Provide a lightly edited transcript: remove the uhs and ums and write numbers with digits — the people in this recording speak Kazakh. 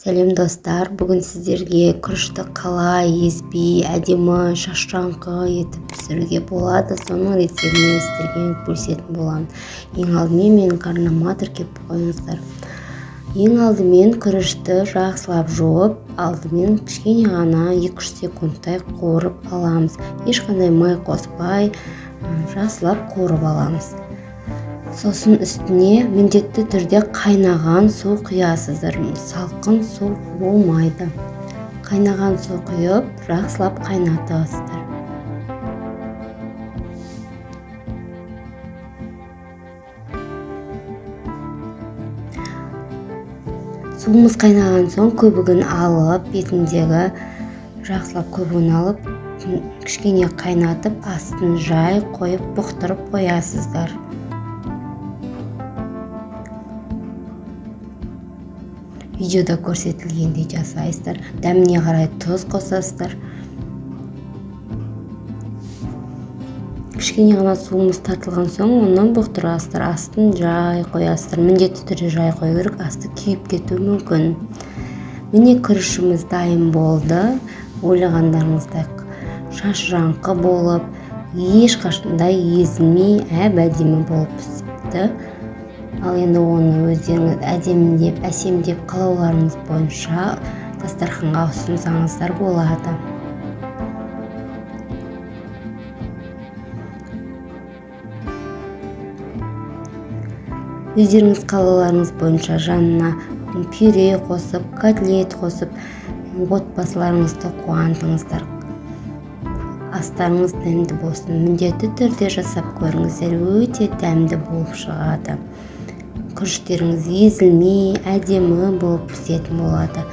Сәлем достар, бүгін сіздерге күрішті қалай езбей, әдемі шашыраңқы етіп пісіруге болады, соның рецептімен сіздерге бөлісетін боламын. Ең алдымен менің арнама тіркеп қойыңыздар. Ең алдымен күрішті жақсылап жуып, алдымен кішкене ғана 2-3 секундтай қуырып аламыз. Ешқандай май қоспай, жақсылап қуырып аламыз. Сосын үстіне міндетті түрде қайнаған су құясыздар. Салқын су болмайды. Қайнаған су құйып, жақсылап қайнатасыздар. Суымыз қайнаған соң көбігін алып, бетіндегі жақсылап көбігін алып, кішкене қайнатып, астын жай қойып, бұқтырып қоясыздар. Видеода көрсетілгендей жасайсыздар. Дәміне қарай тұз қосасыздар. Кішкене ғана суымыз тартылған соң оны бұқтырасыздар, астын жай қоясыздар. Міндетті түрде жай қою керек, асты күйіп кетуі мүмкін. Міне күрішіміз дайын болды. Ойлағандарыңыздай шашыраңқы болып, ешқандай езілмей, әп-әдемі болып пісіпті. Ал енді оны өздеріңіз әдемілеп, әсемдеп қалауларыңыз бойынша дастарханға ұсынсаңыздар болады. Өздеріңіз қалауларыңыз бойынша жанына пюре қосып, котлет қосып, отбасыларыңызды қуантыңыздар. Астарыңыз дәмді болсын. Міндетті түрде жасап көріңіздер, өте дәмді болып шығады. Күріштеріңіз езілмей, әдемі болып пісетін болады.